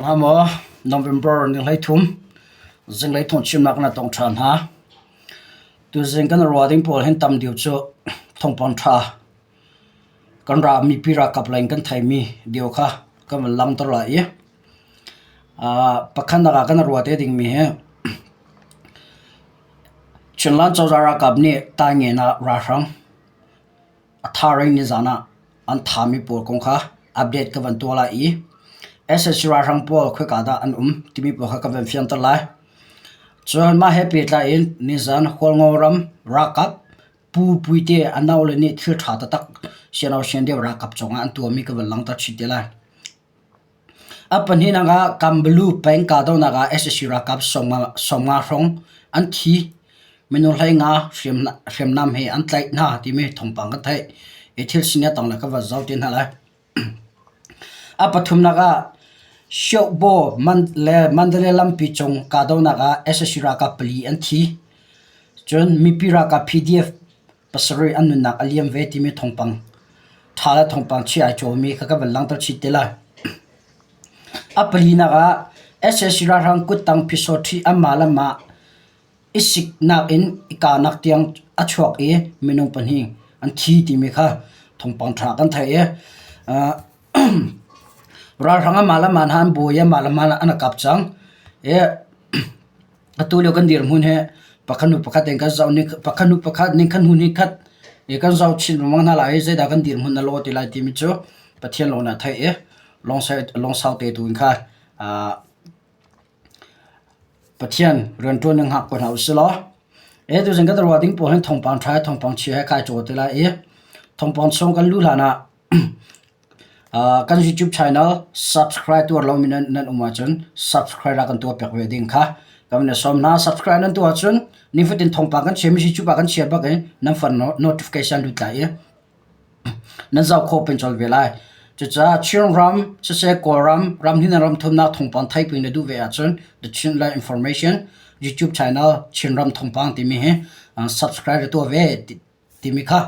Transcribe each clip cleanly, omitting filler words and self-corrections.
Hnga maw November ni 13 zinglei thawngchimnak na tong ṭhan hna. Tuzing kan ruah ding pawl hin tam deuh cu thawngpang ṭha kan ra mipi ralkap lei in kan theimi deuh kha kan van langhter lai i pakhatnak ah kan ruah te dingmi hi Chinland cozah ralkap nih Taingen ah ralhrang A tharing nizaan ah an thami pawl kong kha update ka van tuah lai i sac ralhrang pawl khoika dah an um timi pawl kha ka van fianter lai. Cun mah he pehtlai in nizaan Hualngo ram ralkap Pu Puite a naule nih thil ṭha taktak siano sian deuh ralkap cungah an tuahmi ka van langhter chih te lai. A pahnihnak ah Kambalu peng kahdohnak ah sac ralkap 50 hrawng an thi. Minung 15 hriamnam he an tlaih hna timi thawngpang kan theih. Hi thil sining a tanglei ka van zoh te hna lai. A pathumnak ah Hsiohbaw le Mandalay lampi cung kahdohnak ah sac ralkap pali an thi. Cun mipi ralkap PDF pasarih an nunnak a liam ve timi thawngpang ṭha le thawngpang chia ai cawmi kha ka van langhter chih te lai. A palinak ah sac ralhrang kuttang phisawṭhi anmah le mah i siknak in i kahnak tiang a chuak i minung pahnih an thi timi kha thawngpang ṭha kan theih i ralhrang anmah le mah hna an buai i anmah le mah an i kap cang i Atu lio kan dirhmun hi pakhat hnu pakhat in kan zoh ni pakhat hnu pakhat ningkhat hnu ningkhat i kan zoh chin lengmang hna lai i zeidah kan dirhmun a lawh ti lai timi cu Pathian lawng nih a theih i lungsau te tu in kha Pathian rianṭuan in hngak ko hna usih law tuzing kan ruah ding pawl hin thawngpang ṭha he thawngpang chia he kai caw te lai i thawngpang chung kan luh hlan ah Kan YouTube channel subscribe tuar lomi nan um ahcun subscribe rak kan tuah piak ve ding kha kan in sawm hna. Subscribe nan tuah ahcun nifatin thawngpang kan chiami YouTube ah kan chia bak i nan phone notification lut lai i nan zoh khawh peng colh ve lai. Cucaah Chinram siseh Kawlram ramhnih le ramthumnak thawngpang theih peng na duh ve ahcun The Chinland Information YouTube channel Chinram thawngpang timi hi subscribe na tuah ve timi kha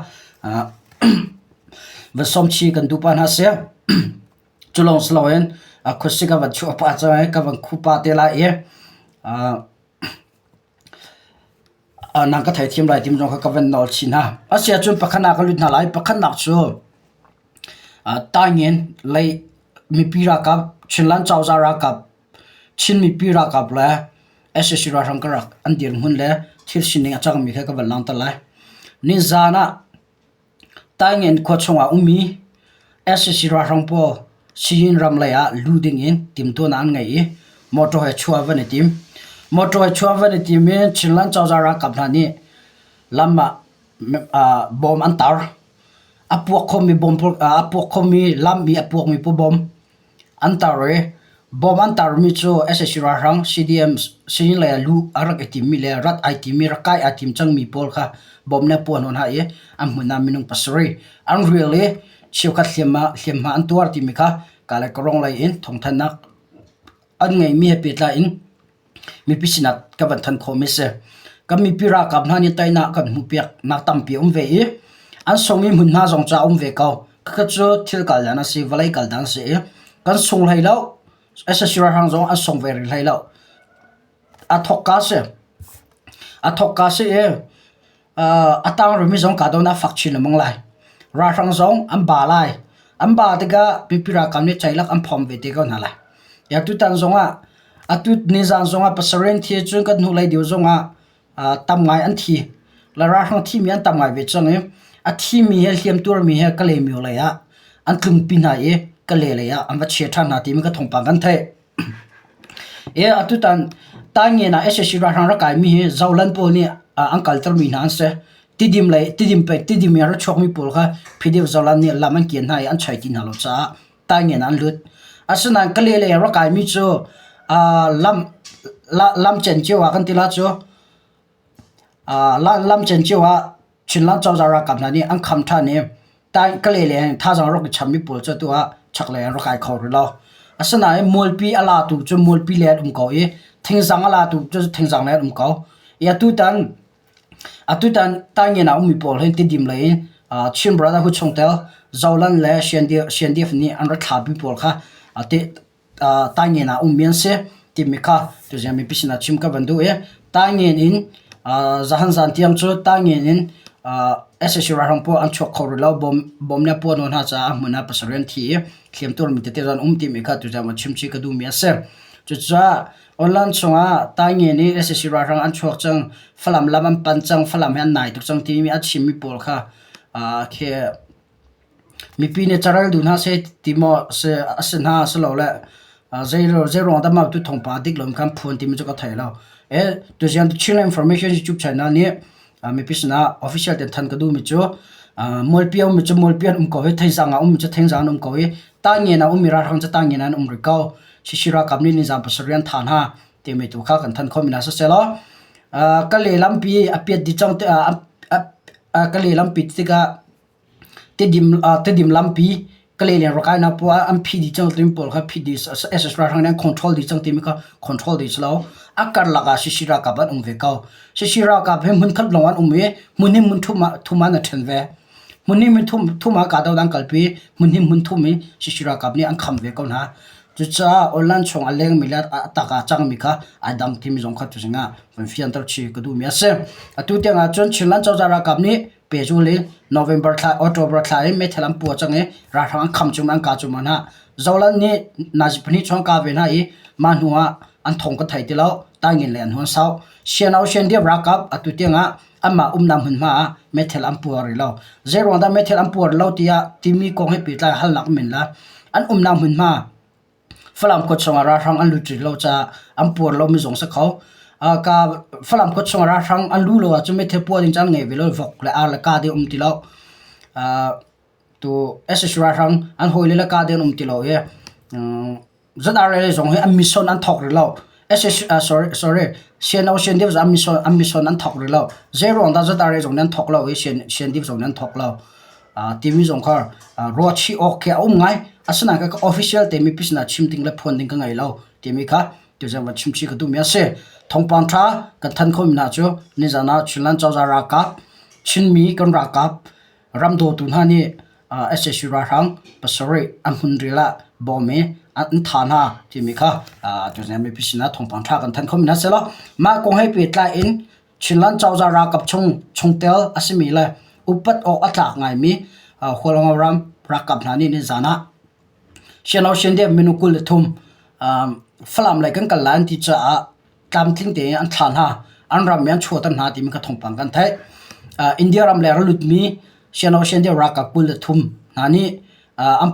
va sawmchi kan duh pah hna sih. Cu lawng si loin khuasik a van chuah pah cang i ka van khu pah te lai i nang ka theithiam lai timi zong kha ka van nawl chih hna. A si ahcun pakhat ah ka lut hna lai. Pakhatnak cu Taingen lei mipi ralkap Chinland cozah ralkap Chin mipi ralkap le sac ralhrang karlak an dirhmun le thil sining a cangmi kha ka van langhter lai. Nizaan ah Taingen khua chungah ummi sac ralhrang pawl Siyin ram lei ah lu dingin timhtuahnak an ngei i motor he chuah van i tim. Motor he chuah van i tim i Chinland cozah ralkap hna nih lam ah bom an tar. A puak khomi bom a puak khomi lam i a puakmi pu bom An tar i bawm an tarmi cu sac ralhrang CDM sining lei ah luh a rak i timmi le rat ai timmi rak kai ai tim cangmi pawl kha bawm nih a puahhnawh hna i an hmun ah minung pasarih an rial i cheukhat hliamhma an tuar timi kha Kalaykawrong lei in thawngthanhnak an ngeihmi he pehtlai in mipi sinah ka van thanh khawhmi a si. Kan mipi ralkap hna nih teinak kan hmuhpiak nak tampi a um ve i an sungmi hmunhma zong cu a um ve ko. Khakha cu thil kal dan a si, vawlei kal dan a si i kan sung hlei lo. Sac ralhrang zong an sung ve rih hlei lo. A thawkka si. A thawkka si i a tang rihmi zong kahdohnak a fak chin lengmang lai. Ralhrang zong an ba lai. An ba tikah mipi ralkap nih ceilak an phawm ve te ko hna lai. Ya tutan zongah atu nizan zongah pasarih an thi cun kan hnulei deuh zongah tam ngai an thi. Le ralhrang thimi an tam ngai ve cang i a thimi he hliam tuarmi he Kalaymyo lei ah an tlungpi hna i Kalay lei ah an va chia ṭhan hna timi ka thawngpang kan theih. Atutan Taingen ah sac ralhrang rak kaimi hi Zoland pawl nih an kaltermi hna an si. Tidim lei Tidim peng Tidim in a ra chuakmi pawl kha PDF Zoland nih lam an kian hna i an choi ti hna lo caah Taingen ah an lut. Asinain Kalay lei ah rak kaimi cu lam lam cen cio ah kan ti la cu lam cen cio ah Chinland cozah ralkap hna nih an kham ṭhan i Kalay le thazaang rak i chammi pawl cu atu ah chaklei an rak kai kho rih lo. Asinain mualpi a latu cu mualpi lei an um ko i thingzang a latu cu thingzang lei an um ko. I atutan atutan Taingen ah ummi pawl hin Tidim lei in Chin Brotherhood chungtel Zoland le CNDF nih an rak thlahmi pawl kha. Taingen ah ummi an si timi kha tuzing mipi sinah chim ka van duh i Taingen in zahan zan tiang cu Taingen in sac ralhrang pawl an chuak kho rih lo. Bom le puan hna caah a hmun ah pasarih an thi i hliamtuar mi tete zong an um timi kha tuzing van chim chih ka duhmi a si. Cucaah online chungah Taingen i sac ralhrang an chuak cang, Falam lam an pan cang, Falam he an nai tuk cang timi a chimmi pawl kha khi Mipi nih carel duh hna seh ti maw a si hna silole zeiruang dah mah tu thawngpang a dik lo khan phuan timi cu ka thei lo. Tuzian Chinland Information YouTube channel nih mipi sinah official ten than ka duhmi cu mualpi a ummi cu mualpi an um ko i Theinzang ah a ummi cu Theinzang an um ko i Tangngen ah a ummi ralhrang cu Tangngen ah an um rih ko. Shishi ralkap nih nizan pasarih an thah hna timi tu kha kan than khomi hna siselaw ka lehlampi a piat dih cang ka lehlampi tikah Tidim lampi Kalay le Rakainak pawl ah an phih dih cang timi pawl kha phih dih SS ralhrang nih an control dih cang timi kha control dih si lo. A karlak ah Sisi ralkap an um ve ko. Sisi ralkap hi hmunkhat lawng an um i hmun hi hmun thum ah thum ah an ṭhen ve. Hmun hi hmun thum thum ah kahdohnak an kalpi hmun hi hmun thum in Sisi ralkap nih an kham ve ko hna. Cucaah online chung a lengmi le a tak ah a cangmi kha ai dang timi zong kha tuzing ah van fianter chih ka duhmi a si. Atu tiang ahcun Chinland cozah ralkap nih Pehzul i November thla, October thla i meithal an puah cang i ralhrang an kham cum an kah cum hna. Zoland nih nazi pahnih chung an kah ve hna i mah hnu ah an thong ka thei ti lo. Taingin le an hun sau. Siano Siandiap ralkap atu tiang ah anmah umnak hmunhma ah meithal an puah rih lo. Zeiruang dah meithal an puah rih lo tiah timi kong he pehtlai halnak min la. An umnak hmunhma Falam khua chungah ralhrang an lut rih lo caah an puar lomi zong si kho. Ka Falam khua chungah ralhrang an luh lo ahcun meithal puah ding caan ngei ve lo vok le ar le ka ding um ti lo. Tu sac ralhrang an hawile le ka ding an um ti lo i ZRA zong hi an mission an thawk rih lo. sac sorry sorry CNO CNDF zong an mission an mission an thawk rih lo. Zeiruang dah ZRA zong nih an thawk lo i CNDF zong nih an thawk lo. Timi zong kha ruah chih awk khi a um ngai. Asinain ka official te mipi sinah chim ding le phuan ding ka ngei lo timi kha tuzan van chim chih ka duhmi a si. Thawngpang ṭha kan thanh khomi hna cu nizan ah Chinland cozah ralkap, Chinmi kan ralkap, ram dawtu hna nih sac ralhrang pasarih an hmun ril ah bawm i an thah hna timi kha tuzan mipi sinah thawngpang ṭha kan thanh khomi hna si lo. Mah kong he pehtlai in Chinland cozah ralkap chung chungtel a simi le upat awk a tlak ngaimi Hualngo ram ralkap hna nih nizan ah Siano Shendep minung 23 Falam lei kan kal lai an ti caah tlamtling tein an thlah hna. An ram i an chuahter hna timi kha thawngpang kan theih. India ram leng a lutmi Siano Shendep ralkap 23 hna nih an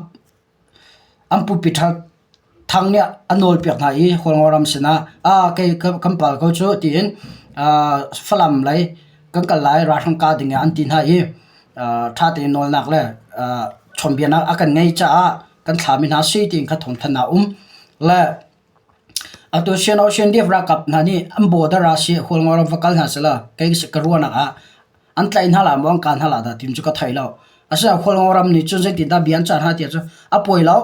An pupi thang nih a nawlpiak hna i Hualngo ram sinah aa kei kan pal ko cu tiin Falam lei kan kal lai ralhrang kah ding ah an ti hna i ṭha tein nawlnak le chawnhbiaknak a kan ngei caah kan thlami hna si tiin kha thawngthanhnak a um. Le atu Sian Ocean Div ralkap hna nih an border ah si Hualngo ram va kal hna seh law kei ka ruahnak ah An tlaih hna lai maw an kah hna lai dah ti cu ka thei lo. Asinain Khualngo ram nih cun zeitindah bia an cah hna ti ahcun a pawi lo.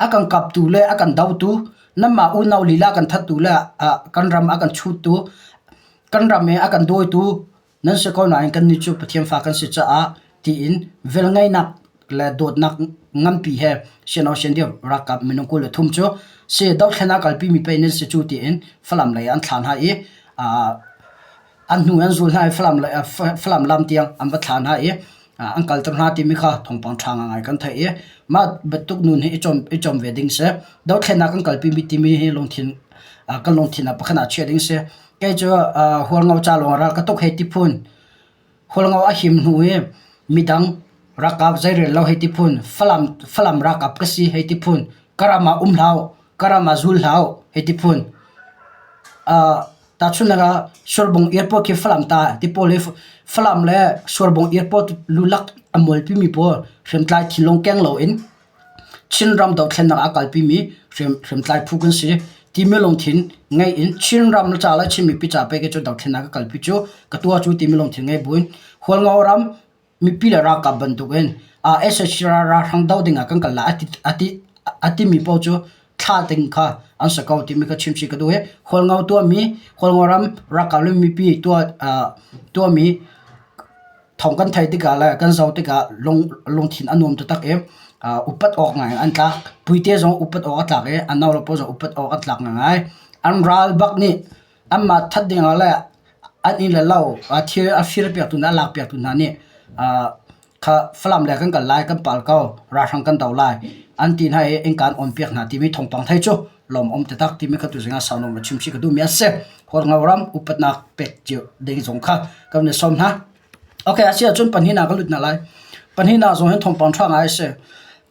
A kan kaptu le a kan dotu, nanmah unau lila a kan thattu le kan ram a kan chuttu, kan ram i a kan dawitu nan si ko nain kannih cu Pathian fa kan si caah tiin velngeihnak le dawtnak nganpi he Sian Ocean ralkap minung 23 cu si dothlen ah kalpimi pei nan si cu tiin Falam lei ah an thlah hna i An hnu an zul hna i Falam le Falam lam tiang an va thlah hna i an kalter hna timi kha thawngpang ṭha ngai kan theih i mah bantuk nun hi i cawm i cawm ve ding si. Dothlennak kan kalpi mi timi hi lungthin kan lungthin ah pakhat ah chiah ding si. Kei cu Hualngo ca lawng ral ka tuk hei ti phun. Hualngo a him hnu i midang ralkap zeirel lo hei ti phun. Falam Falam ralkap ka si hei ti phun. Ka ram ah um hlah u, ka ram ah zul hlah u hei ti phun. Tahchunhnak ah Surbung airport khi Falam ta ti pawl hi Falam le Surbung airport lulak a mualpimi pawl hriamtlai thinlung keng loin Chinram dothlennak ah a kalpimi hriamtlai phu kan si timi lungthin ngei in Chinram ca le Chin mipi ca pek cu dothlennak ka kalpi cu ka tuah cu timi lungthin ngei buin Hualngo ram mipi le ralkap bantukin sac ralhrang doh dingah kan kal lai a timi paoh cu thlah ding kha an si ko timi kha chimchih ka duh i Hualngo tuahmi Hualngo ram ralkap le mipi tuahmi thawng kan theih tikah le kan zoh tikah lungthin a nuam taktak i. Upat awk ngai an tlak. Puite zong upat awk a tlak i a no le pawl zong upat awk an tlak ngaingai. An ral bak nih anmah that ding ah le an inn le lo thil a fir piaktu hna a lak piaktu hna nih kha Falam lei kan kal lai kan pal ko ralhrang kan do lai an ti hna i innka an on piak hna timi thawngpang thei cu lawmawm taktak timi kha tuzing ah sau nawn va chim chih ka duhmi a si. Hualngo ram upatnak pek cio ding zong kha kan i sawm hna. Okay, a si ahcun pahnihnak ka lut hna lai. Pahnihnak zong hin thawngpang ṭha ngai a si.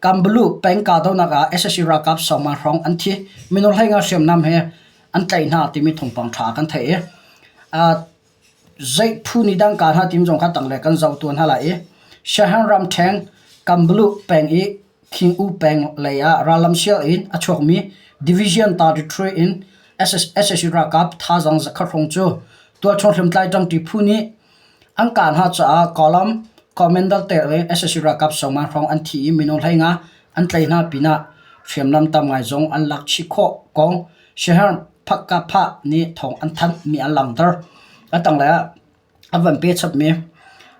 Kambalu peng kahdohnak ah sac ralkap sawma hrawng an thi. Minung hleinga hriamnam he an tlaih hna timi thawngpang ṭha kan theih i zei phu nih dah an kah hna timi zong kha tanglei kan zoh tuah hna lai i Shan ramṭheng Kambalu peng i Thing-U peng lei ah rallam sial in a chuakmi Division 33 in sac ralkap thazaang zakhat hrawng cu tualchung hriamtlai ṭangṭi phu nih an kah hna caah Kawlam Commander tel in sac ralkap sawma hrawng an thi i minung 15 an tlaih hna pinah hriamnam tam ngai zong an lak chih khawh kong Shahar Phakkaphah nih thawng an thanh mi an langhter. A tanglei ah a van pe chapmi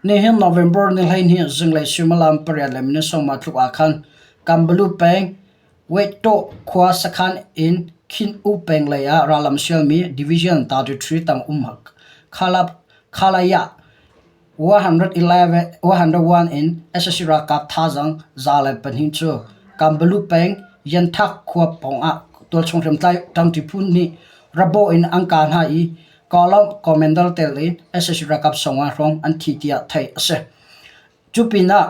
nihin November ni 12 zinglei suimilam pariat le minute sawma tluk ah khan Kambalu peng Weihtaw khua sakhan in Khin U peng lei ah rallam sialmi Division 33 tang um Khalaya 111 in sac ralkap thazaang 102 cu Kambalu peng Yanthak khua pawng ah tualchung hriamtlai ṭangṭi phu nih rabaw in an kah hna i Kawlawmh commander tel in sac ralkap sawmnga hrawng an thi tiah theih a si. Cu pinah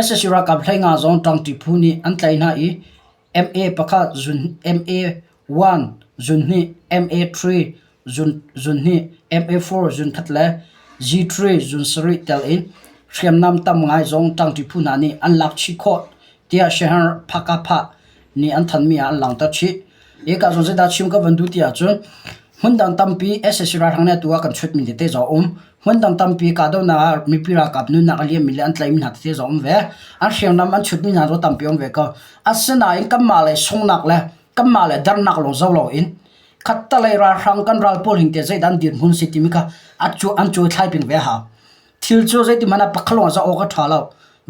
sac ralkap 15 zong ṭangṭi phu nih an tlaih hna i MA pakhat zun MA 1 zun hnih MA 3 zun zun hnih MA 4 zun khat le G3 zun sarih tel in hriamnam tam ngai zong ṭangṭi phu hna nih an lak chih khawh tiah Shahar Phakapha nih an thanmi ah an langhter chih. Hika zawn zeidah chim ka van duh ti ahcun hmundang tampi sac ralhrang nih atu ah kan chutmi tete zong a um. Hmundang tampi kahdohnak ah mipi ralkap nunnak a liammi le an tlaihmi hna tete zong a um ve. An hriamnam an chutmi hna zong tampi a um ve ko. Asinain kanmah lei sunghnak le kanmah le dernak lawng zoh loin khattalei ralhrang kan ral pawl hing te zeidah an dirhmun si timi kha an cuai ping ve a hau. Thil cu zeitihmanh ah pakhat lawng zoh awk a ṭha lo.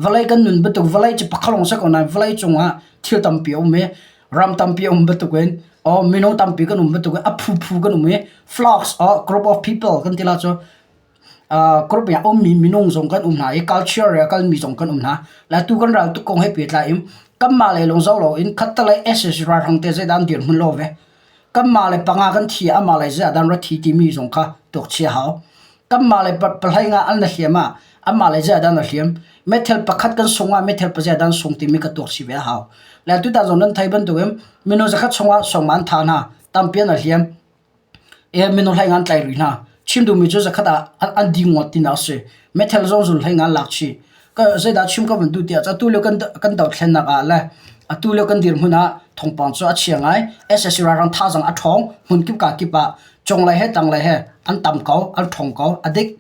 Vawlei kan nun bantuk vawlei cu pakhat lawng si ko nain vawlei cungah thil tampi a um i ram tampi a um bantukin or minung tampi kan um bantukin a phuphu kan um i flocks or group of people kan ti la cu group ah a ummi minung zong kan um hna i culture a kalmi zong kan um hna. Le tu kan ral tuk kong he pehtlai in kanmah lei lawng zoh loin khattelei sac ralhrang te zeidah an dirhmun lo ve. Kanmah le panga kan thi amah le zeiah dah ra thi timi zong kha tuak chia hau. Kanmah le pahlei nga an na hliam ah amah le zeiah dah na hliam. Meithal pakhat kan sung ah meithal pa zeiah dah an sung timi ka tuak si ve a hau. Le tutan zong nan thei bantukin minung zakhat chungah sawm an tha hna tampi an hliam. E minung hlei ngan tlai rih hna. Chim duhmi cu zakhat ah an ding ngawt tinak a si. Meithal zong zul hlei ngan lak chih. Ka zeidah chim ka van duh tiah atu lio kan kan dothlennak ah le atu lio kan dirhmun ah thawngpang cu a chia ngai. SSC ralhrang thazaang a ṭhawng hmunkip ka kip ah cunglei he tanglei he an tam ko an ṭhawng ko a dik.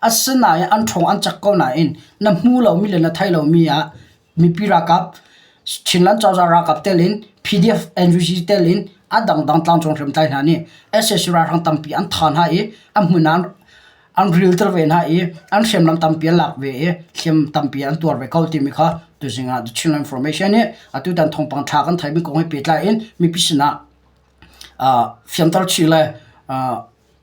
Asinain an ṭhawng an cak ko nain na hmu lomi le na thei lomi ah mipi ralkap Chinland cozah ralkap tel in PDF NUG tel in a dangdang tlangcung hriamtlai hna nih SSC ralhrang tampi an tha hna i a hmun ah an rilter ve hna i an hriamnam tampi an lak ve i hliam tampi an tuar ve ko timi kha tuzing ah The Chinland Information nih atutan thawngpang ṭha kan theimi kong he pehtlai in mipi sinah fianter chih le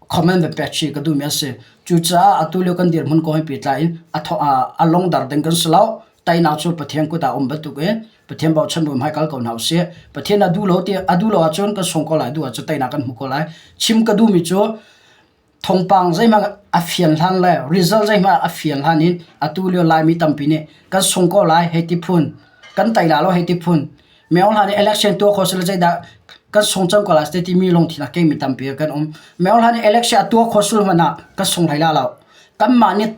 comment ve pek chih ka duhmi a si. Cucaah atu lio kan dirhmun kong he pehtlai in a lungdar ding kan si lo. Teinak cu Pathian kut ah um bantuk in Pathian bochan bu hmaikal ko hna usih. Pathian a duh lo ti a duh lo ahcun kan sung ko lai, duh ahcun teinak kan hmu ko lai. Chim ka duhmi cu Thawngpang zeihmanh a fian hlan le result zeihmanh a fian hlan in atu lio Laimi tampi nih kan sung ko lai hei ti phun, kan tei la lo hei ti phun. Myo hlan i election tuah kho sila zeidah kan sung cang ko lai te timi lungthin a kengmi tampi kan um. Myo hlan i election a tuah kho sul hmanh ah kan sung hlei la lo. Kanmah nih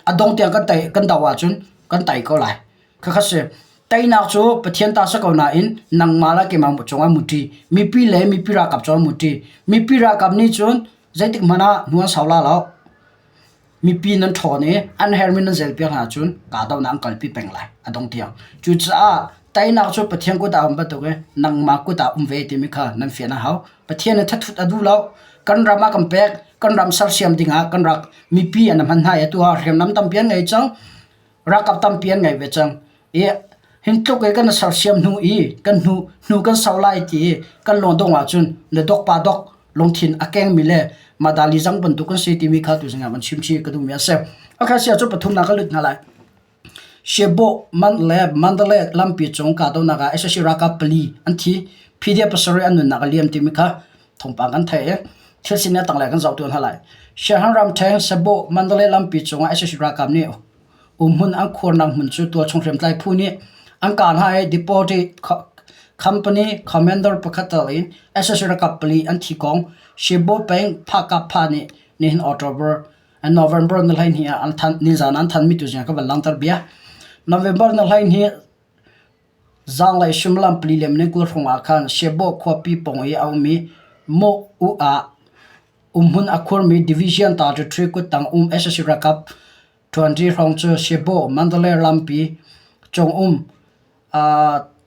a dong tiang kan tei kan do ahcun kan tei ko lai. Khakha si. Teinak cu Pathian ta si ko nain nangmah le keimah cungah muṭi. Mipi le mipi ralkap cungah muṭi. Mipi ralkap nih cun zeitik hmanh ah hnu an sau la lo. Mipi nan ṭhawn i an herhmi nan zelpiak hna ahcun kahdohnak an kalpi peng lai a dong tiang. Cucaah teinak cu Pathian kut ah a um bantuk in nangmah kut ah um ve timi kha nan fian a hau. Pathian nih thathut a duh lo. Kan ram ah kan pek, kan ram sersiam dingah kan rak mipi an hman hna i atu ah hriamnam tampi an ngei cang. Ralkap tampi an ngei ve cang. I Hin tluk i kan sersiam hnu i kan hnu hnu kan sau lai ti i kan lung dongh ahcun na dok pa dok lungthin a kengmi le madali zang bantuk kan si timi kha tuzing ah van chim chih ka duhmi a si. Okay, sia cu pathumnak ka lut hna lai. Shebo man le Mandalay lampi cung kahdohnak ah sac ralkap pali an thi. PDF pasarih an nunnak a liam timi kha thawngpang kan theih i thil sining a tanglei kan zoh tuan hna lai. Shan ramṭhen Sebo Mandalay lampi cung ah sac ralkap nih umhmun an khuarnak hmun cu tualchung hriamtlai phu nih an kah hna i Deputy Company Commander pakhat tal in sac ralkap pali an thi kong Shebo peng Phakapha nih nihin October November ni 12 ah an thanh nizan an thanmi tu zing ka van langhter bia. November ni 12 zaanglei suimilam pali le minung 20 hrawng ah khan Shebo khuapi pawng i a ummi Moh U ah umhmun a khuarmi Division 33 kuttang um sac ralkap ṭuanṭi hrawng cu Shebo Mandalay lampi cung um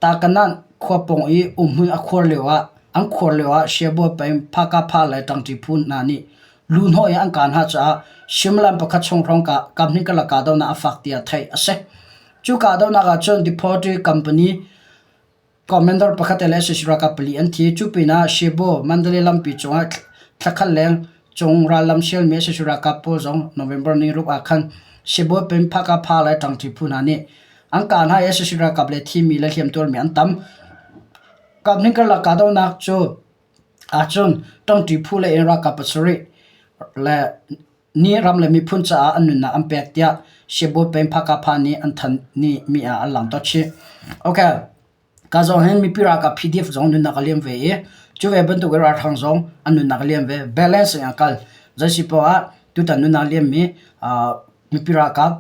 Takanan khua pawng i umhmun a khuar lioah an khuar lioah Siabawi peng Phakapha le ṭangṭi phu hna nih luhnawh in an kah hna caah suimilam pakhat chung hrawng kaphnih karlak kahdohnak a fak tiah theih a si. Cu kahdohnak ah cun Deportee Company commander pakhat le sac ralkap pali an thi. Cu pinah Shebo Mandalay lampi cungah thlakhat leng cung rallam sialmi sac ralkap pawl zong November ni ruk ah khan Shebo peng Phakapha le ṭangṭi phu hna nih An kah hna i sac ralkap le thimi le hliamtuarmi an tam. Kaphnih karlak kahdohnak cu ahcun ṭangṭi phu le in ralkap pasarih le nih ram le miphun caah an nunnak an pek tiah Siabawi peng Phakapha nih an thanh ni mi ah an langhter chih. Okay. Ka zong hin mipi ralkap PDF zong nunnak a liam ve i cu ve bantuk in ralhrang zong an nunnak a liam ve. Balance in a kal. Zei si poah ah tutan nunnak liammi mipi ralkap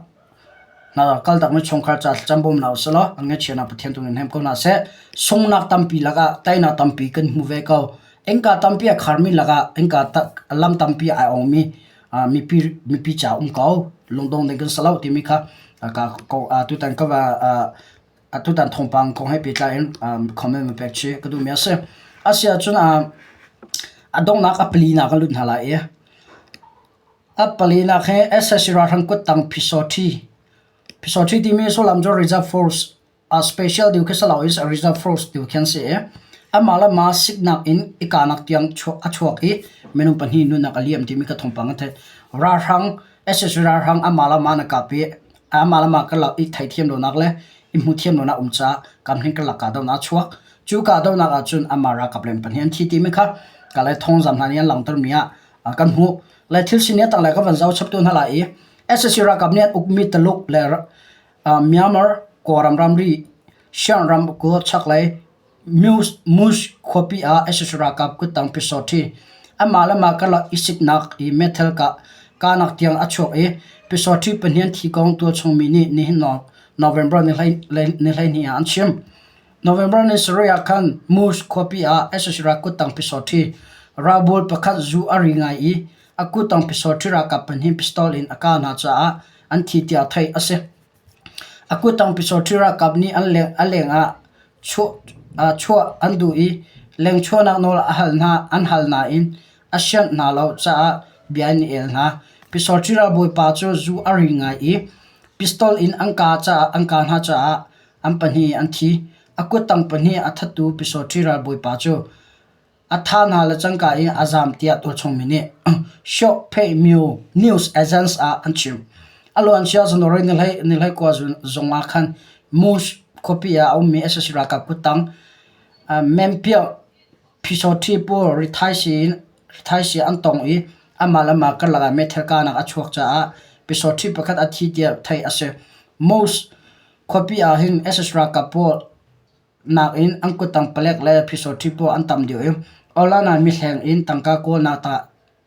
hna kaltakmi chungkhar ca thlacam bawm hna usih law an ngaihchiatnak Pathian tu nih hnem ko hna seh. Sunghnak tampi lakah teinak tampi kan hmu ve ko. Innka tampi a kharmi lakah innka lam tampi ai ongmi mipi mipi ca um ko. Lungdong ding kan si lo timi kha tutan ka va atutan thawngpang kong he pehtlai in comment na pek chih ka duhmi a si. A si ahcun a donghnak a palinak kan lut hna lai i a palinak hi sac ralhrang kuttang Phisawṭhi. Phisawṭhi timi sullam cu Reserve Force a special deuh khi si lo i Reserve Force deuh khi an si i amah le mah siknak in i kahnak tiang a chuak i minung pahnih nunnak a liam timi ka thawngpang an theih. Ralhrang sac ralhrang amah le mah na kap i amah le mah karlak i theithiam lonak le i hmuthiam lonak um caah kamhning karlak kahdohnak a chuak. Cu kahdohnak ahcun amah ralkap len pahnih an thi timi kha kalay thawngzam hna nih an langhtermi ah kan hmuh. Le thil sining a tanglei ka van zoh chap tu hna lai i sac ralkap nih an ukmi Taluk le Myanmar Kawlram ramri Shan ramkulh chaklei Mush khuapi ah sac ralkap kuttang Pyusawhti anmah le mah karlak i siknak i meithal kahnak tiang a chuak i Pyusawhti pahnih an thi kong tualchung mi nih nihin November ni 12 ah an chim. November ni sarih ah khan Mush khuapi ah sac ralkap kuttang Pyusawhti ralbawi pakhat zu a ri ngai i a kuttang Pyusawhti ralkap pahnih pistol in a kah hna caah an thi tiah theih a si. A kuttang Pyusawhti ralkap nih a leng ah chuah an duh i lengchuahnak nawl an hal nain a sianh hna lo caah bia an i el hna. Pyusawhti ralbawipa cu zu a ri ngai i pistol in an kah hna caah an pahnih an thi. A kuttang pahnih a thattu Pyusawhti ralbawipa cu A thah hna le cangka in a zaam tiah tualchungmi nih Hsioh Myo News Agency ah an chim. A luancia January ni 29 zung ah khan Mush khuapi ah a ummi sac ralkap kuttang Mempiah Phisawṭhi pawl rithaisii an tong i amah le amah karlak ah meithal kahnak a chuak caah Phisawṭhi pakhat a thi tiah theih a si. Mush khuapi ah hin sac ralkap pawl nakin an kuttang palek le phisawṭhi pawl an tam deuh i Olana mihleng in tangka kawlnak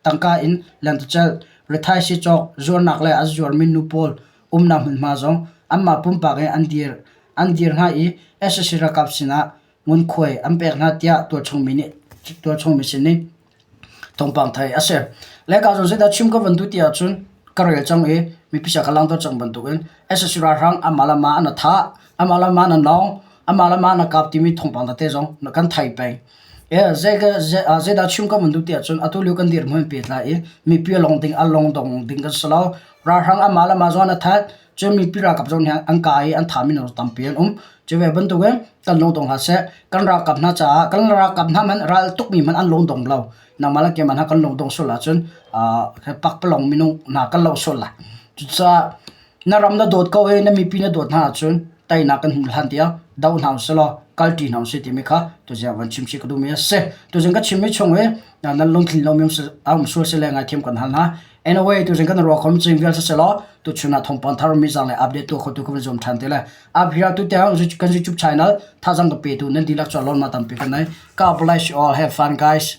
tangka in lentecelh, rithaisii cawk, zuarnak le a zuarmi nu pawl umnak hmunhma zong anmah pumpak in an dir an dir hna i sac ralkap sinah ngunkhuai an pek hna tiah tualchungmi nih tualchungmi sin nih Thawngpang thei a si. Le ka zawn zeidah chim ka van duh ti ahcun ka rel cang i mipi sia ka langhter cang bantukin sac ralhrang amah le mah an i thah, amah le mah an i nawng, amah le mah an i kap timi thawngpang tete zong kan thei peng. Zeidah chim ka van duh ti ahcun atu lio kan dirhmun pehtlai i mipi a lawng ding a lawng dong ding kan si lo. Ralhrang amah le mah zong an i that. Cun mipi ralkap zong nih an kah i an thahmi hna tampi an um. Cu ve bantukin kan lungdong hlah seh. Kan ralkap hna caah kan ralkap hna hmanh ral tukmi hmanh an lungdong lo. Nangmah le keimah hna kan lungdong sual ahcun pakpalawng minung hna kan lo sual lai. Cucaah na ram na dawt ko i na mipi na dawt hna ahcun teinak kan hmu hlan tiang doh hna usih law kalṭi hna usih timi kha tuzing van chim chih ka duhmi a si. Tuzing ka chimmi chung i nan lungtlin lomi a um sual si le ngaithiam kan hal hna. Anyway, tuzing kan ruah khom cing vial siselaw tuchun ah thawngpang thar mi zang le update tu khotu kan zuam ṭhan te le up here tu tiang kan YouTube channel thazang ka pe tu nan dihlak cu lon ma tampi kan nei. God bless you all. Have fun guys.